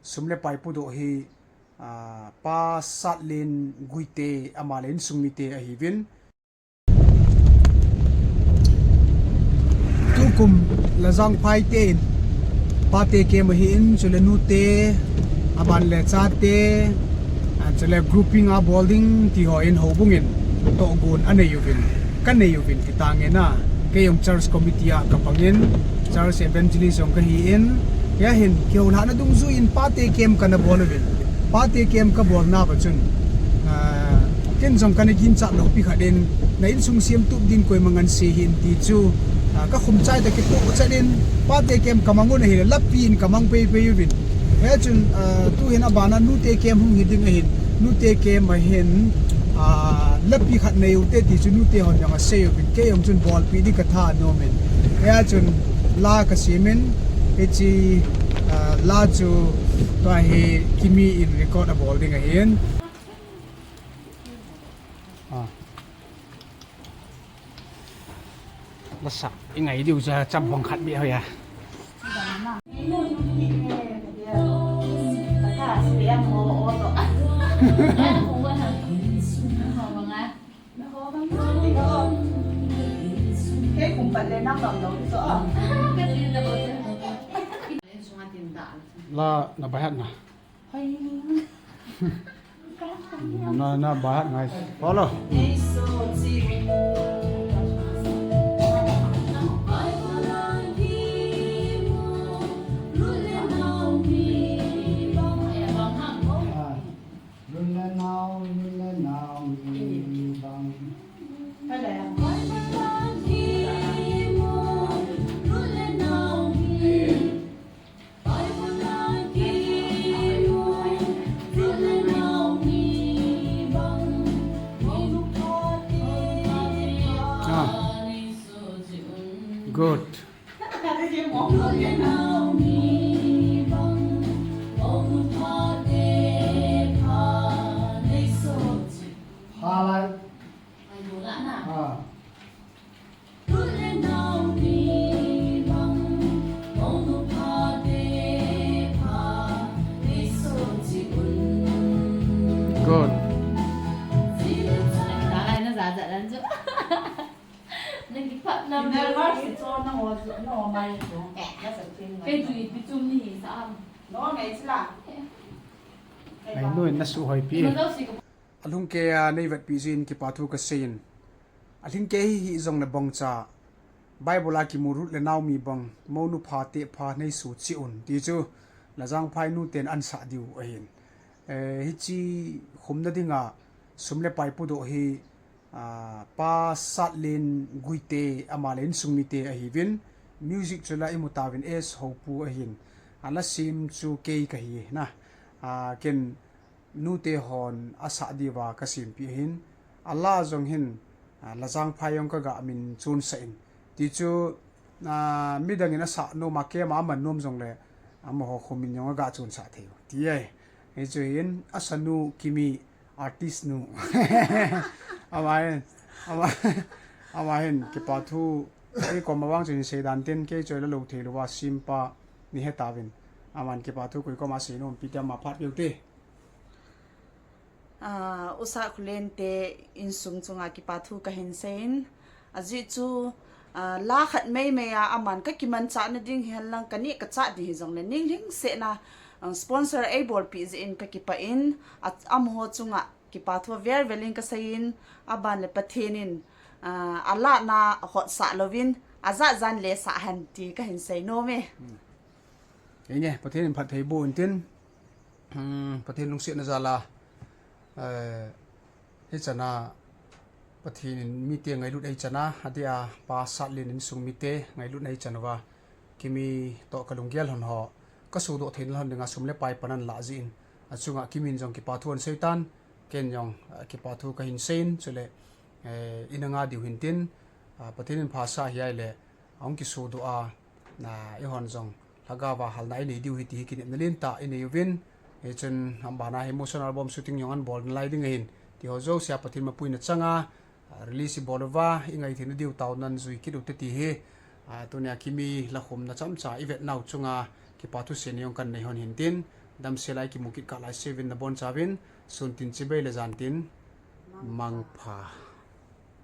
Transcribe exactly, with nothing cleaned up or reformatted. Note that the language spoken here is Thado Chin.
Sum le pai pudoh hi, ah, Pa Satlen Guite ama le insung mite ahiuvin. Tukum Lajangphai te in pate camp ahin, chule nute, aban le chate, ah, chule grouping a bol ding ti ho in houbung in tohgon anei uvin, kanei uvin ti tange na. Kei jong church committee a kapangin, church evangelist jong kahin, hia hin kihoulhahna dungjuiyin pate camp kana bol uvin. Pate camp kabol nauva chun, ah, ken jong kana ginchat lou pi khat in, na insung semtup ding koima ngansi hih in ti chu, ah, kakhum chai tah kitoh chat in, pate camp kamang un ahile, lapi in kamang peipei uvin. Hia chun, ah, tuhin abana nute camp hung hi ding ahin, nute camp ahin, ah, lapi khat nei ute ti chu nute hon jong asei uvin, kei jong chun bolpi ding katha anom in. Hia chun la kasemin, hiche, ah, la chu tua hi Kimi in record abol ding ahin. Ah. Lasa, i ngai diu cha chap bang khat beh hoiya. La na bahat na. Na, na bahat ngai. Follow. Ah, lun le nao, lun le nao, mi bang. Ah. Good. Halai. Ah. Good. Ai noi na suhoi pi. Alhingkeiya nei vetpi jeh in kipa thu kaseiyin. Alhingkei hi hijongle bongcha. Bible a kimu Ruth le Naomi bang, mounu pha teh pha nei suh cheh un, ti chu Lajangphai nuten ansah diu ahin. Eh, hiche khumna dinga sum le pai pudoh hi, ah, Pa Satlen Guite ama le insung mite ahiuvin, music chu la imu tauvin S Hopu ahin. Ala sem chu kei kahi na. Ah, ken nute hon asah diuva kasempeh ahin, ala jong hin, ah, Lajangphai jong kaga min chonsah in. Ti chu, ah, midang in asah nom a, keima aman nom jongle, amaho khum in jong aga chonsah thei u. Ti ahi. Hichu hin, asanu Kimi artist nu. Ama hin, ama, ama hin, kipa thu, kei koma vang chun sei dan tin, kei chu la lou thei louva, sempa, ni he tauvin. Aman kipa thu, koi koma sei nom pi ti ama phat peh u te. Ah, U Sahkholen te insung chunga kipa thu kahin seiyin. Ajeh chu, ah, la khat meimei a aman kakimanchah na ding hihen lang kaneh kachah ding hijongle ning lhingset na, ah, sponsor eibolpeh jeh in kakipah in, a, amaho chunga kipa thu avel vel in kaseiyin, aban le Pathen in, ah, alah na ahotsah louvin, ajat jan le sah hen ti kahin sei nom e. Hmm. Henge, Pathen in phatthei boh in tin, Hmm, Pathen lungsetna jal a, eh, hichan a Pathen in mite ngailut eichan a, adeh a Pa Satlen insung mite ngailutna eichan uva, Kimi toh kalunggel lhon ho, kasodoh theina lhon dinga sum le pai pan ahin lah jeh in, achunga Kimin jong kipa thu ahin seitan, ken jong, eh, kipa thu kahin seiyin, chule, eh, ina nga diu hin tin, ah, Pathen in phasah hih a ahile, ahung kisodoh a, na, eihon jong lhagao va halna inei diu ahi ti hi kinepna lentah inei uvin, hichun abana hi motion album shooting jong ahin bol nalai ding ahin, ti ho jouse a Pathen mapuina chang a, ah, release ibol uva, ingaithei na diu taona in jui kit ute ti hi, ah, tunia Kimi la khumna chomcha ivet nau chunga kipa thu seiyin jong kanei lhon hin tin, Damsel a ikimu kit kah lai seuvin nabonchauvin, sun tin chibai le jan tin mangpha.